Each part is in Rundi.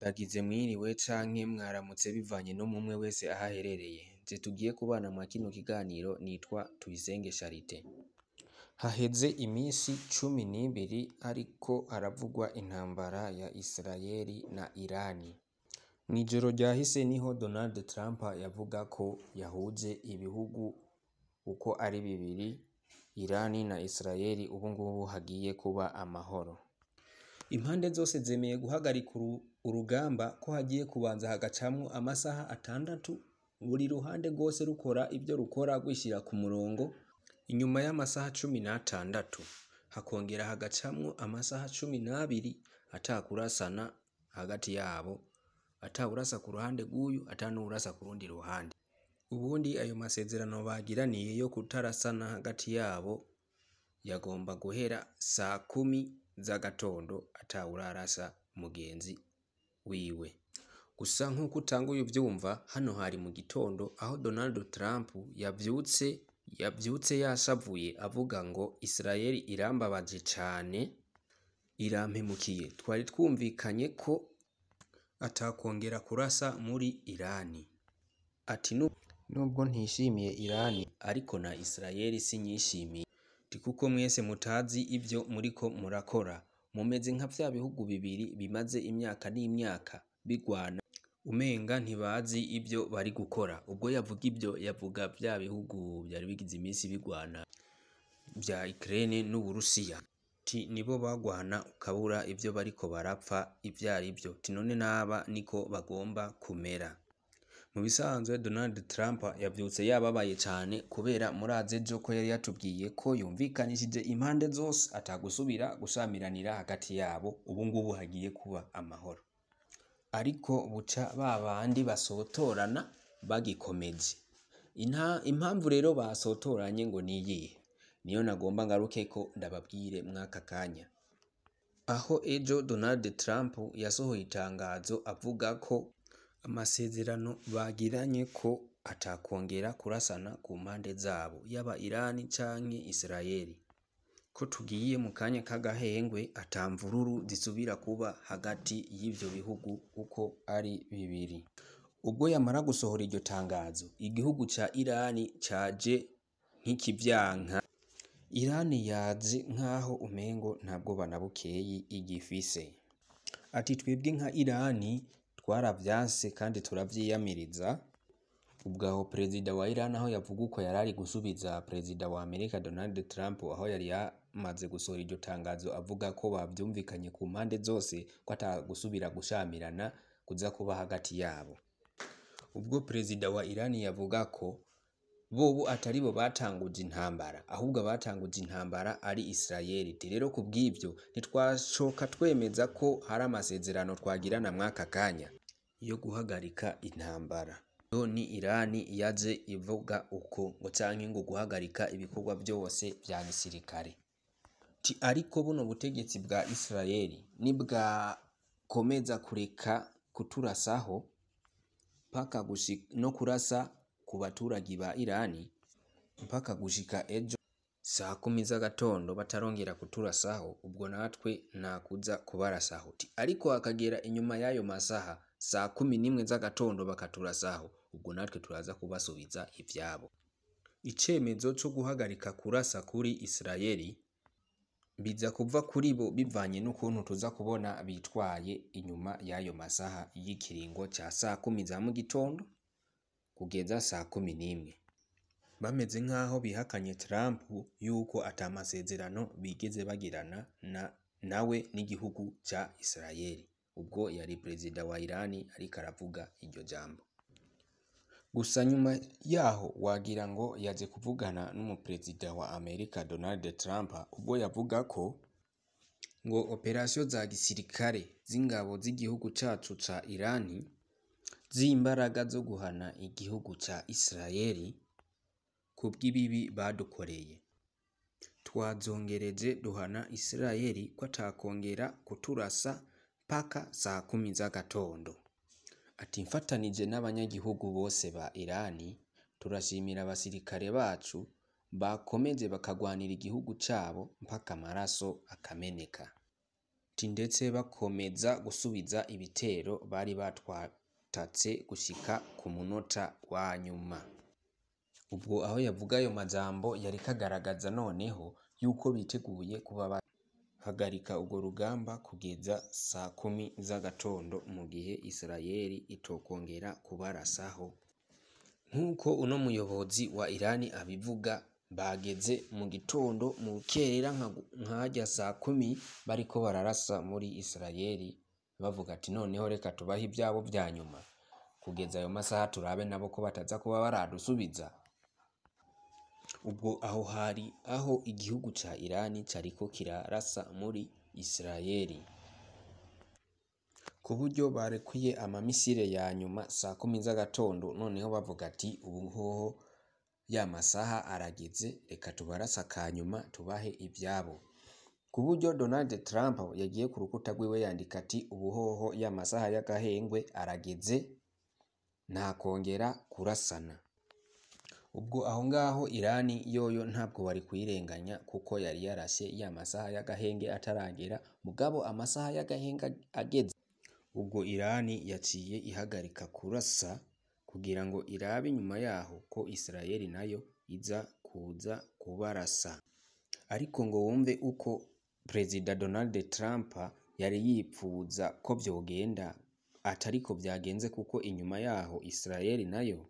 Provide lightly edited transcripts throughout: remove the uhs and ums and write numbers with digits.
Ndagize mwiriwe canke mwaramutse bivanye n'umwe wese aho aherereye. Je tugiye kubana mwa kino kiganiro nitwa Tuyisenge Charite. Haheze imisi 12 hariko haravugwa intambara ya Isirayeli na Irani. Mw'ijoro ryahise niho Donald Trump yavuga ko yahuje ibihugu uko ari bibiri, Irani na Isirayeli, ubungubu hagiye kuba amahoro. Impande zose zemeye guhagarika urugamba ko hagiye kubanza hagacamwo amasaha 6, buri ruhande rwose rukora ivyo rukora rwishira ku murongo. Inyuma y'amasaha 16 hakongera hagacamwo amasaha 12 atakurasana hagati yabo, atawurasa ku ruhande rw'uyu ata n'uwurasa ku rundi ruhande. Ubundi ayo masezerano bagiraniye yo kutarasana hagati yabo yagomba guhera saa 10 z'agatondo atawurarasa mugenzi wiwe. Gusa nk'uko utanguye uvyumva, hano hari mu gitondo aho Donald Trump yavyutse yashavuye avuga ngo Isirayeli irambabaje cane, irampemukiye. Twari twumvikanye ko atakongera kurasa muri Irani. Ati nubwo ntishimiye Irani ariko na Isirayeli sinyishimiye. Ati kuko mwese mutazi ivyo muriko murakora, mumeze nka vya bihugu bibiri bimaze imyaka n'imyaka bigwana, umenga ntibazi ivyo bari gukora. Ubwo yavuga ivyo, yavuga vya bihugu vyari bigize imisi bigwana vya Ukraine n'Uburusiya. Ati nibo bagwana ukabura ivyo bariko barapfa ivyo arivyo. Ati none naba niko bagomba kumera. Mu bisanzwe Donald Trump yavyutse yababaye cane kubera murazi ejo ko yari yatubwiye ko yumvikanishije impande zose atagusubira gusamiranira hagati yabo, ubungubu hagiye kuba amahoro. Ariko buca babandi basotorana bagikomeje. Impamvu rero basotoranye ngo niyihe? Niyo nagomba ngarukeko ndababwire mwaka kanya. Aho ejo Donald Trump yasohoye itangazo avuga ko amasezerano bagiranye ko atakongera kurasana ku mpande zabo, yaba Irani canke Isirayeli, ko tugiye mu kanya k'agahengwe ata mvururu zisubira kuba hagati y'ivyo bihugu uko ari bibiri. Ubwo yamara gusohora iryo tangazo, igihugu ca Irani caje nk'ikivyanka. Irani yaje nk'aho umengo nta bwoba na bukeyi igifise. Ati twebwe nka Irani twaravyanse kandi turavyiyamiriza. Ubwo aho perezida wa Iran aho yavuga uko yarari gusubiza perezida wa Amerika Donald Trump, aho yari yamaze gusohora iryo tangazo avuga ko bavyumvikanye ku mpande zose ko atagusubira gushamirana kuza kuba hagati yabo. Ubwo perezida wa Iran yavuga ko bobo ataribo batanguje intambara, ahubwo abatanguje intambara ari Isirayeli. Rero kubw'ivyo ntitwashoka twemeza ko hari amasezerano twagirana mwaka kanya yo guhagarika intambara. Yo ni Irani yaje ivuga uko ngo canke ngo guhagarika ibikorwa vyose vya gisirikare. Ti ariko buno butegetsi bwa Isirayeli nibwakomeza kureka kuturasaho mpaka no kurasa ku baturage ba Irani mpaka gushika ejo saa 10 z'agatondo batarongera kuturasaho, ubwo natwe nakuza kubarasaho. Ti ariko hakagera inyuma y'ayo masaha saa 11 z'agatondo bakaturasaho, ubwo natwe turaza kubasubiza ivyabo. Icemezo co guhagarika kurasa kuri Isirayeli biza kuva kuri bo bivanye n'ukuntu tuza kubona bitwaye inyuma y'ayo masaha y'ikiringo ca saa 10 za mu gitondo kugeza saa 11. Bameze nk'aho bihakanye Trump yuko ata masezerano bigeze bagirana nawe n'igihugu ca Isirayeli. Ubwo yari perezida wa Irani ariko aravuga iryo jambo. Gusa nyuma yaho wagira ngo yaje kuvugana n'umuperezida wa Amerika Donald Trump, ubwo yavuga ko ngo operasiyo za gisirikare z'ingabo z'igihugu cacu ca Irani z'imbaraga zo guhana igihugu ca Isirayeli kubw'ibibi badukoreye. Twazongereje duhana Isirayeli ko atakongera kuturasa mpaka saa 10 z'agatondo. Ati mfatanije n'abanyagihugu bose ba Irani turashimira abasirikare bacu bakomeje bakagwanira igihugu cabo mpaka amaraso akameneka. Ndetse bakomeza gusubiza ibitero bari batwatatse gushika ku munota wa nyuma. Ubwo aho yavuga ayo majambo yariko agaragaza noneho yuko biteguye kuba bahagarika urwo rugamba kugeza 10:00 z'agatondo mu gihe Israel itokongera kubarasaho. Nk'uko uno muyobozi wa Irani abivuga, bageze mu gitondo mu rukerera nkarya 10:00 bariko bararasa muri Israel, bavuga ati noneho reka tubahe ivyabo vya nyuma kugeza ayo masaha turabe nabo ko bataza kuba baradusubiza. Ubwo aho hari aho igihugu ca Irani cariko kirarasa muri Israel, ku buryo barekuye amamisire ya nyuma 10:00 z'agatondo, noneho bavuga ati ubu hoho ya masaha arageze, reka tubarasa akanyuma tubahe ivyabo. Ku buryo Donald Trump yagiye ku rukuta rwiwe yandika ati ubu hoho ya masaha y'agahengwe arageze, nta kongera kurasana. Ubwo aho ngaho Irani yoyo ntabwo wari kuyirenganya kuko yari yarashe ya masaha y'agahenge ataragera, mugabo amasaha y'agahenge ageze, ubwo Irani yaciye ihagarika kurasa kugira ngo irabe inyuma yaho ko Israel nayo iza kuza kubarasa. Ariko ngo wumve uko Perezida Donald Trump yari yipfuza ko vyogenda atariko vyagenze, kuko inyuma yaho Israel nayo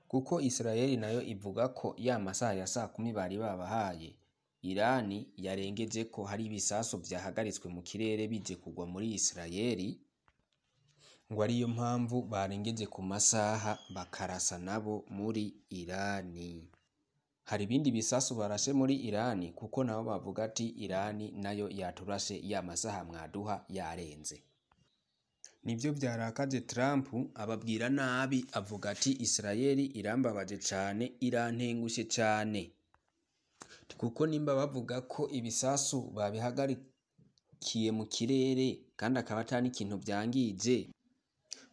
kuko Israel nayo ivuga ko ya masaha ya 10:00 bari babahaye Irani yarengeje, ko hari ibisasu vyahagaritswe mu kirere bije kugwa muri Israel, ngo ariyo mpamvu barengeje ku masaha bakarasa nabo muri Irani. Hari ibindi bisasu barashe muri Irani kuko nabo bavuga ati Irani nayo yaturashe, ya masaha mwaduha yarenze. Nivyo vyarakaje Trump, ababwira nabi, avuga ati Israel irambabaje cane, irantengushe cane, kuko nimba bavuga ko ibisasu babihagarikiye mu kirere kandi akaba ata n'ikintu vyangije,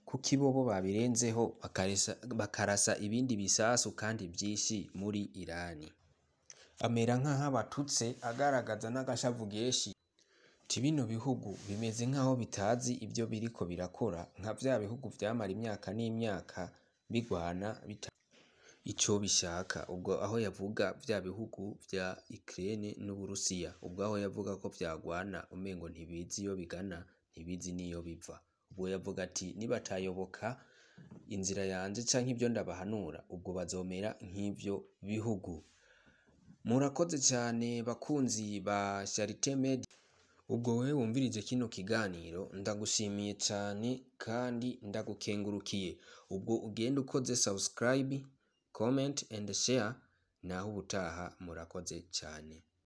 kuki bobo babirenzeho bakarasa ibindi bisasu kandi vyinshi muri Irani. Amera nk'aho abatutse, agaragaza n'agashavu kenshi. Bino bihugu bimeze nk'aho bitazi ivyo biriko birakora, nka vya bihugu vyamara imyaka n'imyaka bigwana ico bishaka. Ubwo aho yavuga vya bihugu vya Ukraine n'Uburusiya, ubwo aho yavuga ko vyagwana umengo ntibizi iyo bigana, ntibizi n'iyo biva. Ubwo yavuga ati nibatayoboka inzira yanje canke ivyo ndabahanura, ubwo bazomera nk'ivyo bihugu. Murakoze cane bakunzi ba Charite Media. Ubwo wewe wumvirije kino kiganiro ndagushimiye cane kandi ndagukengurukiye. Ubwo ugenda ukoze subscribe, comment and share, naho ubutaha. Murakoze cane.